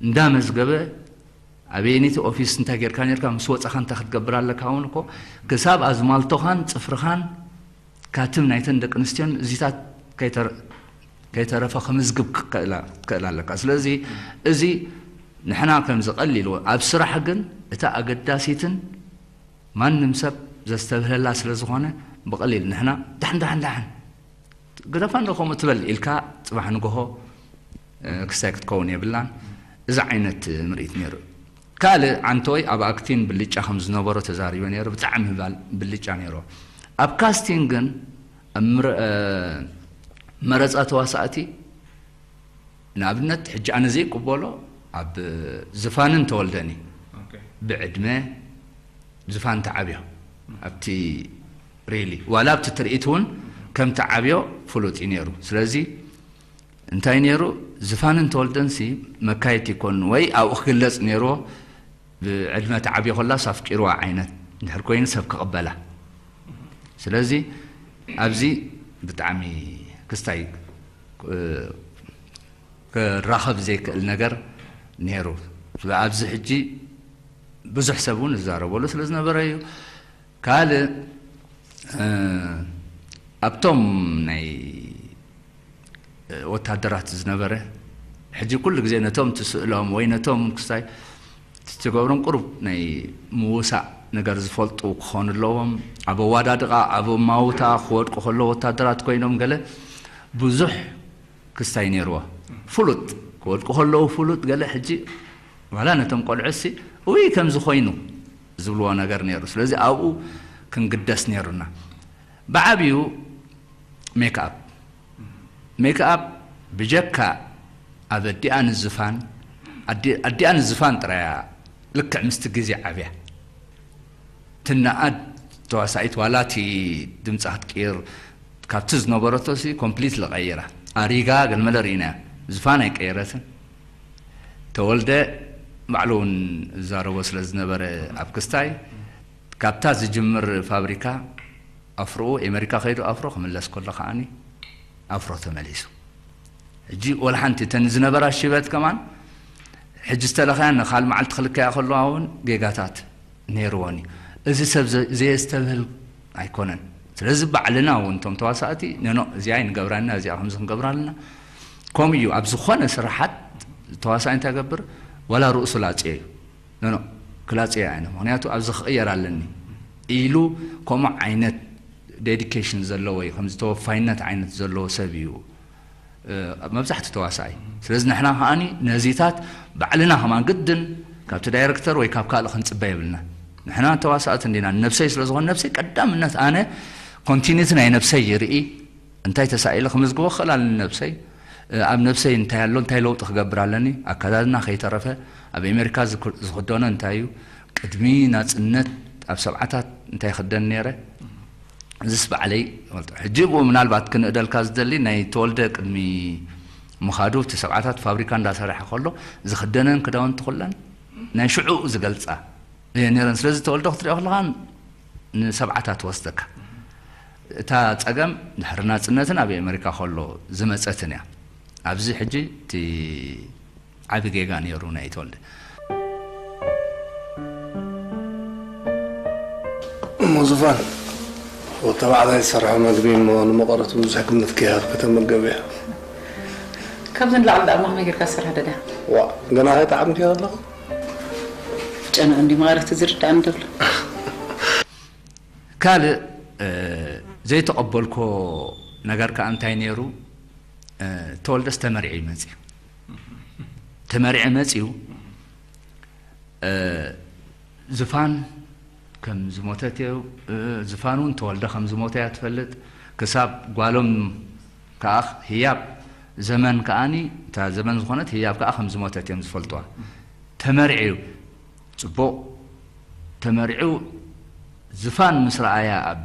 እንዳመዝገበ ኣበየነይቲ ኦፊስ እንታይ ጌርካ ኔርካ ምስ ወፃኻ እንታይ ክትገብር ኣለካ እውን እኮ ክሳብ ኣዝማልቶኻን ፅፍርኻን ካትም ናይተን ደቂ ኣንስትዮን እዚታት ከይተረ- ከይተረፈ ክምዝግብ ክክእላ- ክትክእል ኣለካ ስለዚ እዚ ንሕና ከምዚ ቀሊል ኣብ ስራሕ ግን እታ ኣገዳሲትን ማንም ሰብ ዘስተብህለላ ስለ ዝኾነ ብቐሊል ንሕና ዳሕን ዳሕን ዳሕን ግደፋ እንዶ ከምኡ ትበል ኢልካ ጽባሕ ንግሆ ክስታይ ክትከውን የብላን። እዚ ዓይነት ምርኢት ነይሩ። ካልእ ዓንተወይ ኣብ ኣክቲን ብልጫ ከም ዝነበሮ ተዛሪበ ነይሩ። ብጣዕሚ ባል ብልጫ ነይሩ። ኣብ ካስቲን ግን ኣብ መረፃ ተዋሳእቲ ንኣብነት ሕጂ ኣነ ዘይቅበሎ ኣብ ዝፋንን ተወልደኒ ብዕድመ ዝፋን ተዓብዮ ኣብቲ ሪሊ ዋላ ኣብቲ ትርኢት እውን ከም ተዓብዮ ፍሉጥ እዩ ነይሩ። ስለዚ እንታይ ነይሩ? ዝፋንን ተወልደንሲ መካየት ይኮን ወይ ኣብኡ ክግለጽ ነይርዎ። ብዕድመ ተዓብዮ ኮላስ ኣፍቂርዋ ዓይነት እንድሕር ኮይኑ ሰብ ክቕበላ። ስለዚ ኣብዚ ብጣዕሚ ክስታይ ክራኸብ ዘይክእል ነገር ነይሩ። ኣብዚ ሕጂ ብዙሕ ሰብ እውን ዝዛረበሉ ስለ ዝነበረ እዩ። ካልእ ኣብቶም ናይ ወታደራት ዝነበረ ሕጂ ኩሉ ግዜ ነቶም ትስእሎም ወይ ነቶም ክስታይ ትገብሮም ቁሩብ ናይ ምውሳእ ነገር ዝፈልጡ ክኾኑ ኣለዎም። ኣብ ኣዋዳድቃ ኣብ ማውታ ክወድቁ ከለዉ ወታደራት ኮይኖም ገለ ብዙሕ ክስታይ ነይርዎ። ፍሉጥ ክወድቁ ከለዉ ፍሉጥ ገለ ሕጂ ዋላ ነቶም ቆልዑ ሲ ውይ ከምዚ ኮይኑ ዝብልዎ ነገር ነይሩ። ስለዚ ኣብኡ ክንግደስ ነይሩና። ብዓብዩ ሜክኣፕ ሜክኣፕ ብጀካ ኣብ ኣዲኣ ንዝፋን ኣዲኣ ንዝፋን ጥራያ ልክዕ ምስቲ ግዜ ዓብያ ትነኣድ ተዋሳኢት ዋላ እቲ ድምፃ ክትቅይር ካብቲ ዝነበረቶ ሲ ኮምፕሊት ልቀይራ ኣሪጋ ገልመለ ርኢና ዝፋን ኣይቀየረትን። ተወልደ ባዕሉ እውን ዝዛረቦ ስለ ዝነበረ ኣብ ክስታይ ካብታ ዝጅምር ፋብሪካ ኣፍሮኡ ኤመሪካ ከይዱ ኣፍሮ ክምለስ ከሎ ከዓኒ ኣፍሮ ተመሊሱ። ሕጂ ወላ ሓንቲ እተን ዝነበራ ሽበት ከማን ሕጂ ዝተለኸያ ንካል መዓልቲ ክልከያ ከለዋ እውን ጌጋታት ነይርዎን እዩ። እዚ ሰብ ዘ- ዘየስተብህል ኣይኮነን። ስለዚ ባዕልና እውን እቶም ተዋሳእቲ ነኖ እዚኣ ኣይንገብራና እዚኣ ከምዚ ክንገብራ ኣለና። ከምኡ እዩ ኣብ ዝኾነ ስራሓት ተዋሳኣይ እንታይ ገብር ዋላ ርእሱ ላፅዮ እዩ። ኖኖ ክላፅዮ ኣይነ ምክንያቱ ኣብዚ ክቕየር ኣለኒ ኢሉ ከምኡ ዓይነት ዴዲኬሽን ዘለዎ እዩ ከምዚ ተወፋይነት ዓይነት ዘለዎ ሰብ እዩ። መብዛሕቲ ተዋሳኢ ስለዚ ንሕና ከዓኒ ነዚታት ባዕልና ከማን ግድን ካብቲ ዳይረክተር ወይ ካብ ካልእ ክንፅበ የብልና። ንሕና ተዋሳእቲ እንዲና ነብሰይ ስለዝኾን ነብሰይ ቀዳምነት ኣነ ኮንቲኒቲ ናይ ነብሰይ ይርኢ እንታይ ተሳኢለ ክምዝግቦ ክኽእል ኣለኒ ነብሰይ ኣብ ነብሰይ እንታይ ኣሎ እንታይ ለውጢ ክገብር ኣለኒ ኣከዳድና ከይተረፈ ኣብ ኣሜሪካ ዝክደኖ እንታይ እዩ ቅድሚ ናፅነት ኣብ ሰብዓታት እንታይ ክደን ነይረ እዚስ ባዕለይ ፈልጦ ሕጂ ብኡ ምናልባት ክንእደልካ ዝደሊ ናይ ተወልደ ቅድሚ ምኻዱ እቲ ሰብዓታት ፋብሪካ እንዳሰርሐ ከሎ ዝኽደነን ክዳውንቲ ኩለን ናይ ሽዑ ዝገልፃ እየ ነይረን ስለዚ ተወልደ ክትሪኦ ከለኻ ንሰብዓታት ወስደካ እታ ፀገም ድሕሪ ናፅነትን ኣብ ኣሜሪካ ከሎ ዝመፀትን እያ ኣብዚ ሕጂ እቲ ዓቢ ጌጋ ነይሩ ናይ ተወልደ እሞ ዙፋን ተባዕታይ ዝሰርሖ መግቢ እሞ ንመቐረቱ ብዙሕ ግምት ከይሃብ ከተመገብ እያ ካብዚ ንላዕሊ ዳኣ ከመይ ጌርካ ዝሰርሕ ደዳ ዋ ገና ከይጠዓምክዮ ኣለኹ ጨና እንዲ መቐረቱ ዝርዳእኒ ደሎ ካልእ ዘይተቐበልኮ ነገር ከዓ እንታይ ነይሩ ተወልደስ ተመሪዑ ይመፅእ ተመሪዑ መፅኡ ዝፋን ከም ዝሞተት እዩ ዝፋን እውን ተወልደ ከም ዝሞተ እያ ትፈልጥ ክሳብ ጓሎም ከዓ ህያብ ዘመን ከዓኒ እታ ዘመን ዝኾነት ህያብ ከዓ ከም ዝሞተት እዮም ዝፈልጥዋ ተመሪዑ እዩ ፅቡቕ ተመሪዑ ዝፋን ምስ ረኣያ ኣብ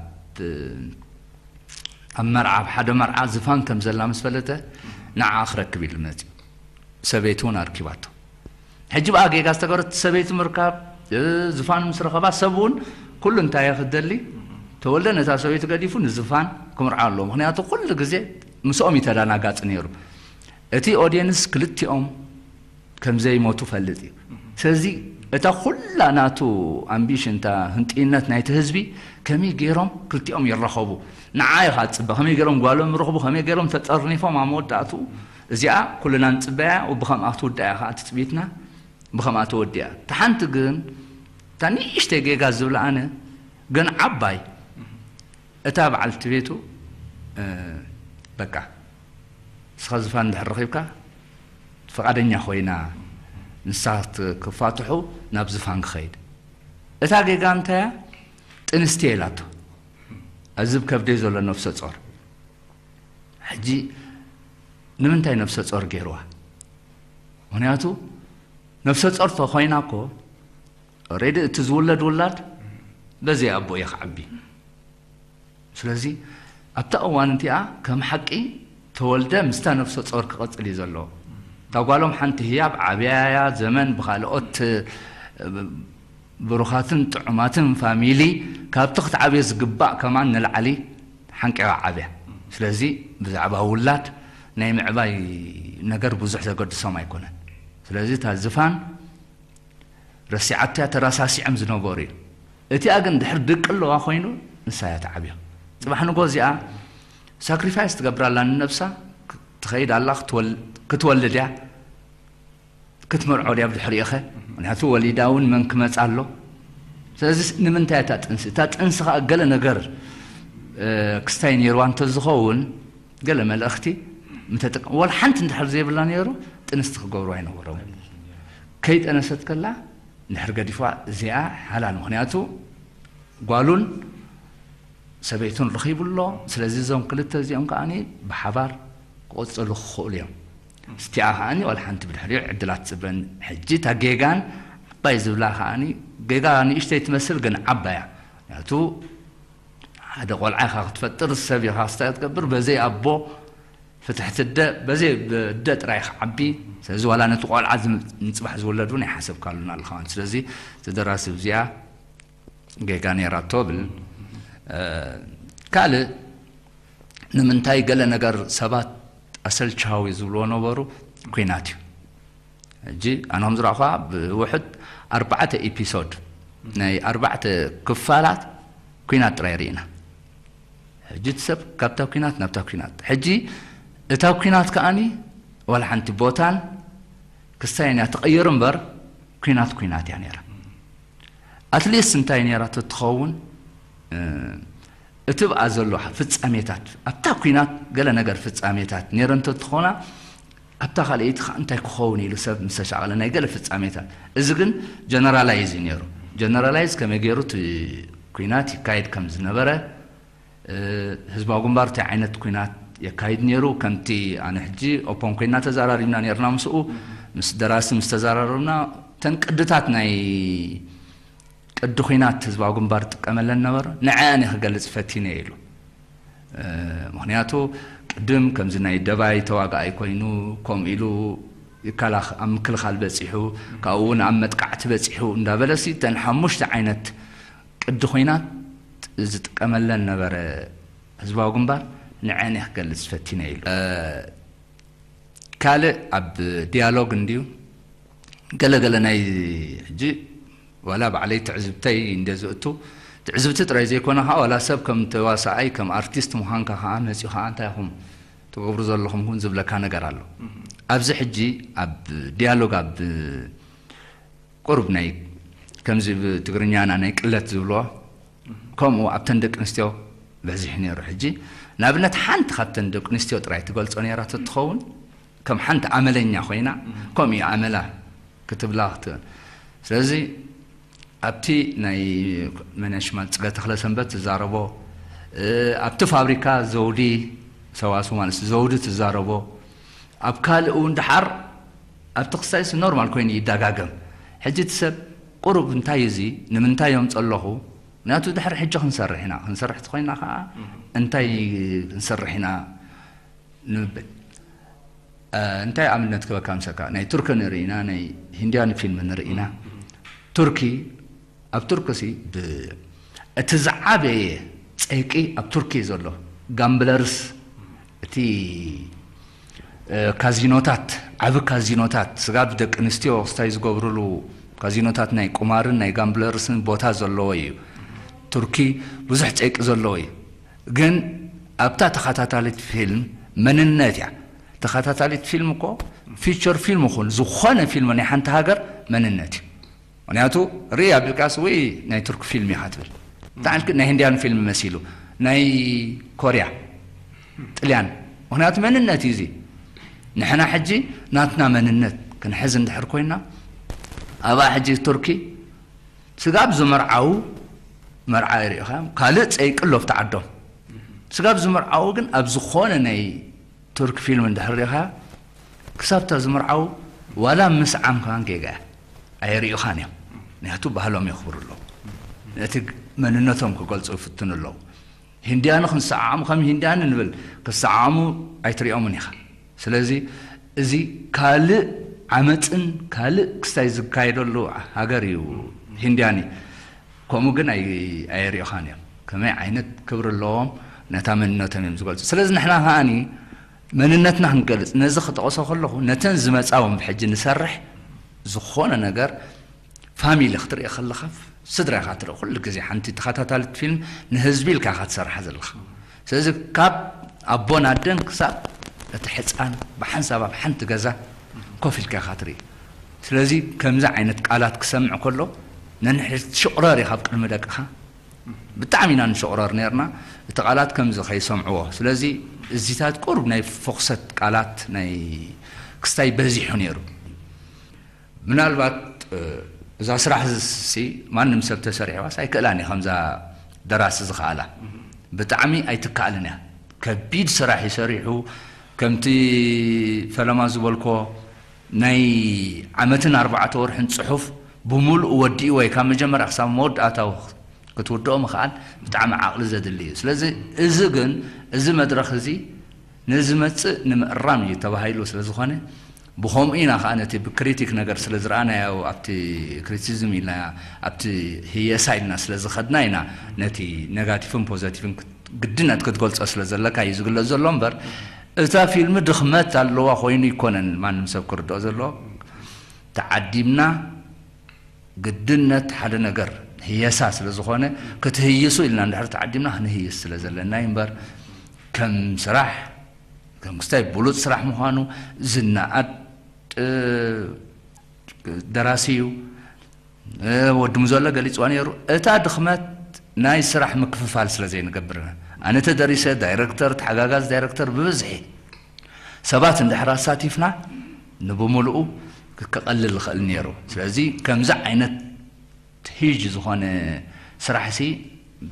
ኣብ መርዓ ኣብ ሓደ መርዓ ዝፋን ከም ዘላ ምስ ፈለጠ ንዓ ክረክብ ኢሉ መፅኡ ሰበይቱ እውን ኣርኪባቶ ሕጂ ብኣ ጌጋ ዝተገበረት ሰበይቲ ምርካብ ዝፋን ምስ ረኸባ ሰብ እውን ኩሉ እንታይ ክደሊ ተወልደ ነታ ሰበይቱ ገዲፉ ንዝፋን ክምርዓ ኣለዎ ምክንያቱ ኩሉ ግዜ ምስኦም ይተዳናጋፅ ነይሩ እቲ ኦዲየንስ ክልቲኦም ከም ዘይሞቱ ፈልጥ እዩ። ስለዚ እታ ኩላ ናቱ ኣምቢሽን እታ ህንጥይነት ናይቲ ህዝቢ ከመይ ገይሮም ክልቲኦም ይራኸቡ ንዓ ኢኻ ትፅበ ከመይ ገይሮም ጓሎም ይረኽቡ ከመይ ገይሮም ተጠርኒፎም ኣብ መወዳእትኡ እዚኣ ኩልና ንፅበያ ብኸምኣ ክትውዳእ እያ ከዓ ትፅቢትና ብኸምኣ ተወዲኣ እታ ሓንቲ ግን እታ ንእሽተይ ጌጋ ዝብላ ኣነ ግን ዓባይ እታ በዓልቲ ቤቱ በቃ እስኻ ዝፋን እንድሕር ረኺብካ ፍቓደኛ ኮይና ንሳ ክፋትሑ ናብ ዝፋን ክኸይድ። እታ ጌጋ እንታያ? ጥንስቲ ኢላቶ። እዚ ብ ከብደይ ዘሎ ነፍሰ ጾር። ሕጂ ንምንታይ ነፍሰ ጾር ገይርዋ? ምኽንያቱ ነፍሰ ጾር ተኾይና እኮ ሬዲ እቲ ዝውለድ ውላድ በዚ ኣቦ እየ ክዓቢ። ስለዚ ኣብታ እዋን እንቲኣ ከም ሓቂ ተወልደ ምስታ ነፍሰ ጾር ክቐጽል እዩ ዘለዎ። እታ ጓሎም ሓንቲ ህያብ ዓብያያ ዘመን ብኻልኦት ብሩኻትን ጥዑማትን ፋሚሊ ካብቲ ክትዓብዮ ዝግባእ ከማን ንላዕሊ ሓንቂባ ዓብያ። ስለዚ ብዛዕባ ውላድ ናይ ምዕባይ ነገር ብዙሕ ዘገድሶም ኣይኮነን። ስለዚ እታ ዝፋን ረሲዓትያ ተረሳሲዖም ዝነበሩ እዩ። እቲኣ ግን ድሕር ድቂ ኣለዋ ኮይኑ ንሳ እያ ትዓብዮ። ጽባሕ ንጎ እዚኣ ሳክሪፋይስ ትገብር ኣላ ንነብሳ፣ ትኸይድ ኣላ ክትወል- ክትወልድ እያ። ክትመርዖ ድያ ብድሕሪኡ ኸ? ምክንያቱ ወሊዳ እውን መን ክመጽ ኣሎ? ስለዚ ንምንታይ እታ ጥንሲ እታ ጥንሲ ኸኣ ገለ ነገር ክስታይ ነይርዋ እንተዝኸውን ገለ መልእኽቲ ምተጠቀ ወላ ሓንቲ እንድሕር ዘይብላ ነይሩ ጥንስቲ ክገብሩ ኣይነበሮም። ከይጠነሰት ከላ እንድሕር ገዲፍዋ እዚኣ ሓላል። ምክንያቱ ጓሉን ሰበይቱን ረኺቡ ኣሎ። ስለዚ እዞም ክልተ እዚኦም ከዓኒ ብሓባር ክቕጽሉ ክኽእሉ እዮም። ስቲኣ ከዓኒ ዋላ ሓንቲ ብድሕሪኡ ዕድላት ጽበን። ሕጂ እታ ጌጋን ዓባይ ዝብላ ከዓኒ ጌጋ ንእሽተይ ትመስል ግን ዓባያ። ምክንያቱ ሓደ ቆልዓ ኢኻ ክትፈጥር ሰብ ኢኻ ክስታይ ክትገብር በዘይ ኣቦ ፍትሕቲ ኣደ በዘይ ኣደ ጥራይ ክዓቢ። ስለዚ ዋላ ነቲ ቆልዓ ዝም- ንጽባሕ ዝውለድ እውን ኣይሓሰብካሉን ኣለኻ። ስለዚ እቲ ደራሲ እዚኣ ጌጋ ነይራቶ ብል። ካልእ ንምንታይ ገለ ነገር ሰባት ኣሰልቻዊ ዝብልዎ ነበሩ ኲናት እዩ። ሕጂ ኣነ ከም ዝረእኹዋ ብውሕድ ኣርባዕተ ኤፒሶድ ናይ ኣርባዕተ ክፋላት ኲናት ጥራይ ርኢና። ሕጂ እቲ ሰብ ካብታ ኲናት ናብታ ኲናት። ሕጂ እታ ኲናት ከኣኒ ዋላ ሓንቲ ቦታን ክስታይን እያ ትቐይር እምበር ኲናት ኲናት እያ ነይራ። ኣትሊስት እንታይ ነይራ ተትኸውን እቲ ብኣ ዘሎ ፍጻሜታት ኣብታ ኲናት ገለ ነገር ፍጻሜታት ነይረ እንተትኾና ኣብታ ካልኣይቲ ከዓ እንታይ ክኸውን ኢሉ ሰብ ምስ ተሻቐለ ናይ ገለ ፍጻሜታት። እዚ ግን ጀነራላይዝ እዩ ነይሩ። ጀነራላይዝ ከመይ ገይሩ እቲ ኲናት ይካየድ ከም ዝነበረ ህዝባዊ ግንባር እንታይ ዓይነት ኲናት የካይድ ነይሩ ከምቲ ኣነ ሕጂ ኦፖን ኮይና ተዛራሪብና ነርና ምስኡ ምስ ደራሲ ምስ ተዛራረብና እተን ቅድታት ናይ ቅዲ ኲናት ህዝባዊ ግንባር ጥቀመለን ነበረ ንዐኣን ክገልፅ ፈቲነ ኢሉ። ምክንያቱ ቅድም ከምዚ ናይ ደባይ ተዋጋኣይ ኮይኑ ከምኡ ኢሉ ይከላኸ ኣብ ምክልኻል በፂሑ ካብኡ እውን ኣብ መጥቃዕቲ በፂሑ እንዳበለሲ እተን ሓሙሽተ ዓይነት ቅዲ ኹናት ዝጥቀመለን ነበረ ህዝባዊ ግንባር ንዐን ክገልፅ ፈቲነ ኢሉ። ካልእ ኣብ ዲያሎግ እንድዩ ገለገለ ናይ ሕጂ ዋላ ባዕለይ ትዕዝብተይ እንደ ዝእቱ ትዕዝብቲ ጥራይ ዘይኮነ ከዓ ዋላ ሰብ ከም ተዋሳኣይ ከም ኣርቲስት ምዃንካ ከዓ መፂኡ ከዓ እንታይ ኢኹም ትገብሩ ዘለኹም እውን ዝብለካ ነገር ኣሎ። ኣብዚ ሕጂ ኣብ ዲያሎግ ኣብ ቁሩብ ናይ ከምዚ ብትግርኛና ናይ ቅለት ዝብልዎ ከምኡ ኣብተን ደቂ ኣንስትዮ በዚሑ ነይሩ። ሕጂ ንኣብነት ሓንቲ ካብተን ደቂ ኣንስትዮ ጥራይ ትገልጾ ነይራ ተትኸውን ከም ሓንቲ ኣመለኛ ኮይና ከምኡ እዩ ኣመላ ክትብላ ክትብል። ስለዚ ኣብቲ ናይ መነሽማ ጽገ ተኽለ ሰንበት ትዛረቦ ኣብቲ ፋብሪካ ዘውዲ ሰዋስው ማለት ዘውዲ ትዛረቦ ኣብ ካልእ እውን ድሓር ኣብቲ ክስታይስ ኖርማል ኮይኑ ይደጋገም። ሕጂ እቲ ሰብ ቁሩብ እንታይ እዚ ንምንታይ እዮም ጸለኹ ምክንያቱ ድሕሪ ሕጂ ክንሰርሕ ኢና ክንሰርሕ ተኮይና ከዓ እንታይ ክንሰርሕ ኢና ንብል እንታይ ኣብነት ክበካ ምሰካ ናይ ቱርኪ ንርኢ ኢና ናይ ሂንድያን ፊልም ንርኢ ኢና ቱርኪ ኣብ ቱርኪ ሲ እቲ ዝዓበየ ጸይቂ ኣብ ቱርኪ ዘሎ ጋምብለርስ እቲ ካዚኖታት ዓቢ ካዚኖታት ስጋብ ደቂ ኣንስትዮ ክስታይ ዝገብርሉ ካዚኖታት ናይ ቁማርን ናይ ጋምብለርስን ቦታ ዘለዎ እዩ። ቱርኪ ብዙሕ ጸይቂ ዘለዎ እዩ። ግን ኣብታ ተኸታታሊት ፊልም መንነት እያ። ተኸታታሊት ፊልም እኮ ፊቸር ፊልም ይኹን ዝኾነ ፊልም ናይ ሓንቲ ሃገር መንነት እዩ። ምክንያቱ ርኢ ኣቢልካስ ወይ ናይ ቱርክ ፊልም ኢኻ ትብል ታዓልክ ናይ ህንድያን ፊልም መሲሉ ናይ ኮርያ ጥልያን ምኽንያቱ መንነት እዩ እዚ። ንሕና ሕጂ ናትና መንነት ክንሕዝ እንድሕር ኮይና፣ ኣብኣ ሕጂ ቱርኪ ስጋብ ዝምርዓው፣ መርዓ ይሪኢኻ፣ ካልእ ጸይቂ ኣሎ ኣብቲ ዓዶም። ስጋብ ዝምርዓው ግን ኣብ ዝኾነ ናይ ቱርክ ፊልም እንድሕር ሪኢኻ፣ ክሳብታ ዝምርዓው ዋላ ምስ ዓም ከማን ጌጋ እያ። ኣይሪኡኻን እዮም። ምኽንያቱ ባህሎም የኽብሩ ኣለዉ። ነቲ መንነቶም ክገልጹ ይፍትኑ ኣለዉ። ሂንድያኑ ክንሰዓዓሙ ከም ሂንድያኑ ንብል፣ ክሰዓዓሙ ኣይትሪኦምን ኢኻ። ስለዚ እዚ ካልእ ዓመጽን ካልእ ክስታይ ዝካየደሉ ሃገር እዩ ሂንድያኒ። ከምኡ ግን ኣይ-፣ ኣይሪኦኻን እዮም። ከመይ ዓይነት ክብሪ ኣለዎም፣ ነታ መንነቶም እዮም ዝገልጹ። ስለዚ ንሕና ከኣኒ መንነትና ክንገልጽ፣ ነዚ ክጠቕሶ ከለኹ፣ ነተን ዝመጻ እውን ብሕጂ ንሰርሕ ዝኾነ ነገር ፋሚሊ ክትርኢ ከለኻ፣ ስድራ ኢኻ ትርኢ። ኩሉ ግዜ ሓንቲ ተኸታታሊት ፊልም ንህዝቢ ኢልካ ኢኻ ትሰርሓ ዘለኻ። ስለዚ ካብ ኣቦን ኣደን ክሳብ እቲ ሕፃን ብሓንሳብ ኣብ ሓንቲ ገዛ ኮፍ ኢልካ ኢኻ ትርኢ። ስለዚ ከምዚ ዓይነት ቃላት ክሰምዕ ከሎ፣ ነንሕድ ሽቕረር ኢኻ ኣብ ቅድሚ ደቅኻ። ብጣዕሚ ኢና ንሽቕረር ነርና፣ እቲ ቃላት ከምዚ ከይሰምዕዎ። ስለዚ እዚታት ቁሩብ ናይ ፎክሰት ቃላት ናይ ክስታይ በዚሑ ነይሩ። ምናልባት፣ እ፣ እዛ ስራሕ እዚ ማንም ሰብ ተሰሪሕዋስ ኣይክእላን እዩ፣ ከምዛ ደራሲ ዝኸኣላ። ብጣዕሚ ኣይትከኣልን እያ። ከቢድ ስራሕ እዩ ሰሪሑ። ከምቲ ፈለማ ዝበልኮ ናይ ዓመትን ኣርባዕተ ወርሕን ጽሑፍ ብምሉእ ወዲእዎ እዩ፣ ካብ መጀመርያ ክሳብ መወዳእታው ክትውድኦ ምኽኣል ብጣዕሚ ዓቕሊ ዘድሊ እዩ። ስለዚ እዚ ግን፣ እዚ መድረኽ እዚ ንዝመጽእ ንምእራም እዩ ተባሂሉ ስለ ዝኾነ፣ ብኸምኡ ኢና ኸዓ ነቲ ብክሪቲክ ነገር ስለ ዝረኣናዮ፣ ኣብቲ ክሪቲሲዝም ኢልና፣ ኣብቲ ህየሳ ኢልና ስለ ዝኸድና ኢና ነቲ ኔጋቲቭን ፖዘቲቭን ክት-፣ ግድነት ክትገልጾ ስለ ዘለካ እዩ ዝግለጽ ዘሎ እምበር፣ እታ ፊልም ድኽመት ኣለዋ ኮይኑ ይኮነን ማንም ሰብ ክርድኦ ዘለዎ። ተዓዲምና ግድነት ሓደ ነገር ህየሳ ስለ ዝኾነ፣ ክትህይሱ ኢልና እንድሕር ተዓዲምና ክንህይስ ስለ ዘለና እዩ እምበር፣ ከም ስራሕ፣ ከም ክስታይ ብሉጽ ስራሕ ምዃኑ ዝነኣድ፣ እ፣ ደራሲ እዩ። እ፣ ወዲ ሙዘሎ ገሊጽዋ ነይሩ። እታ ድኽመት ናይ ስራሕ ምክፍፋል ስለ ዘይንገብር ኢና። ኣነ ተደሪሰ፣ ዳይረክተር፣ ተሓጋጋዝ ዳይረክተር ብብዝሒ ሰባት እንድሕር ኣሳቲፍና፣ ንብምልኡ ክቀልል ይኽእል ነይሩ። ስለዚ ከምዚ ዓይነት ሂጅ ዝኾነ ስራሕሲ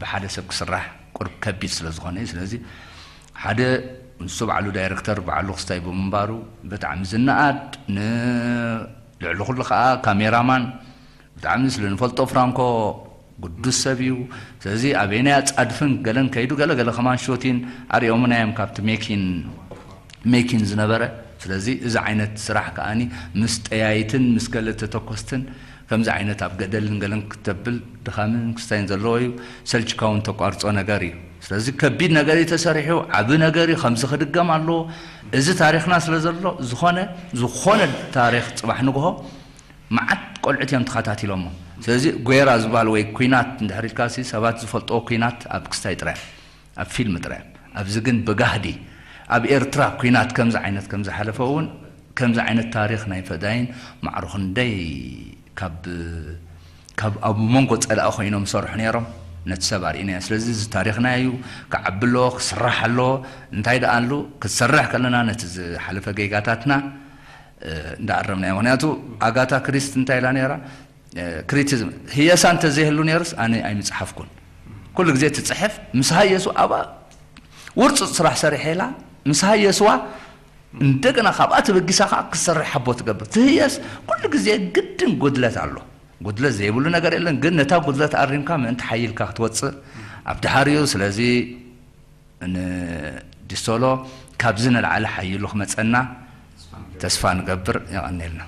ብሓደ ሰብ ክስራሕ ቁሩብ ከቢድ ስለ ዝኾነ እዩ። ስለዚ ሓደ ንሱ ባዕሉ ዳይረክተር፣ ባዕሉ ክስታይ ብምንባሩ ብጣዕሚ ዝነኣድ፣ ን-፣ ልዕሊ ኩሉ ከዓ ካሜራማን ብጣዕሚ ስለ ንፈልጦ ፍራንኮ ግዱስ ሰብ እዩ። ስለዚ ኣበየናይ ኣጻድፍን ገለን ከይዱ፣ ገለ ገለ ከማን ሾቲን ኣርእዮምና እዮም ካብቲ ሜኪን፣ ሜኪን ዝነበረ። ስለዚ እዚ ዓይነት ስራሕ ከኣኒ ምስ ጠያይትን ምስ ገለ ተተኮስትን ከምዚ ዓይነት ኣብ ገደልን ገለን ክተብል ድኻምን ክስታይን ዘለዎ እዩ። ሰልችካ እውን ተቋርጾ ነገር እዩ። ስለዚ ከቢድ ነገር እዩ ተሰሪሑ፣ ዓቢ ነገር እዩ። ከምዚ ክድገም ኣለዎ። እዚ ታሪኽና ስለ ዘሎ፣ ዝኾነ፣ ዝኾነ ታሪኽ ጽባሕ ንግሆ መዓት ቆልዑት እዮም ተኸታቲሎሞ። ስለዚ ጓይራ ዝበሃል ወይ ኲናት እንድሕር ኢልካሲ፣ ሰባት ዝፈልጥዎ ኲናት ኣብ ክስታይ ጥራይ፣ ኣብ ፊልም ጥራይ። ኣብዚ ግን ብጋህዲ፣ ኣብ ኤርትራ ኲናት ከምዚ ዓይነት ከም ዝሓለፈ እውን፣ ከምዚ ዓይነት ታሪኽ ናይ ፈዳይን ማዕሮ ክንደይ ካብ፣ ካብ ኣብ መንጎ ጸላኢ ኮይኖም ዝሰርሑ ነይሮም። ነቲ ሰብ ኣርእናዮ። ስለዚ እዚ ታሪኽና እዩ፣ ክዓቢ ኣለዎ፣ ክስራሕ ኣለዎ። እንታይ ደኣ ኣሉ፣ ክትሰርሕ ከለና ነቲ ዝሓለፈ ጌጋታትና፣ እ፣ እንዳኣረምናዮ። ምኽንያቱ ኣጋታ ክሪስት እንታይ ኢላ ነይራ? እ፣ ክሪቲዝም፣ ህየሳ እንተዘይህሉ ነይሩስ ኣነ ኣይምጽሓፍኩን። ኩሉ ግዜ ትጽሕፍ፣ ምስ ሃየሱ ኣብኣ ውርጹጽ ስራሕ ሰሪሐ ኢላ፣ ምስ ሃየስዋ እንደገና ካብኣ ተበጊሳ ከዓ ክትሰርሕ ሓቦ ትገብር። ትህየስ ኩሉ ግዜ ግድን ጉድለት ኣሎ። ጉድለት ዘይብሉ ነገር የለን፣ ግን ነታ ጉድለት ኣሪምካ ምእንቲ ሓይልካ ክትወጽእ ኣብ ድሓር እዩ። ስለዚ ንዲሶሎ ካብዚ ንላዕሊ ሓይሉ ክመጸና ተስፋ ንገብር። የቐንየልና።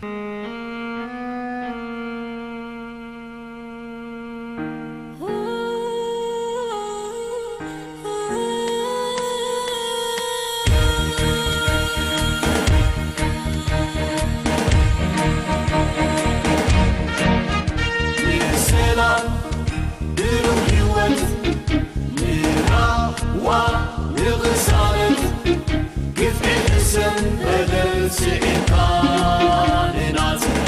ንሰላም ብሩህ ህይወት፣ ንራህዋ ንቕሳነት፣ ግፍዒ ሕሰም በደል ስዒርካ ንናጽነት።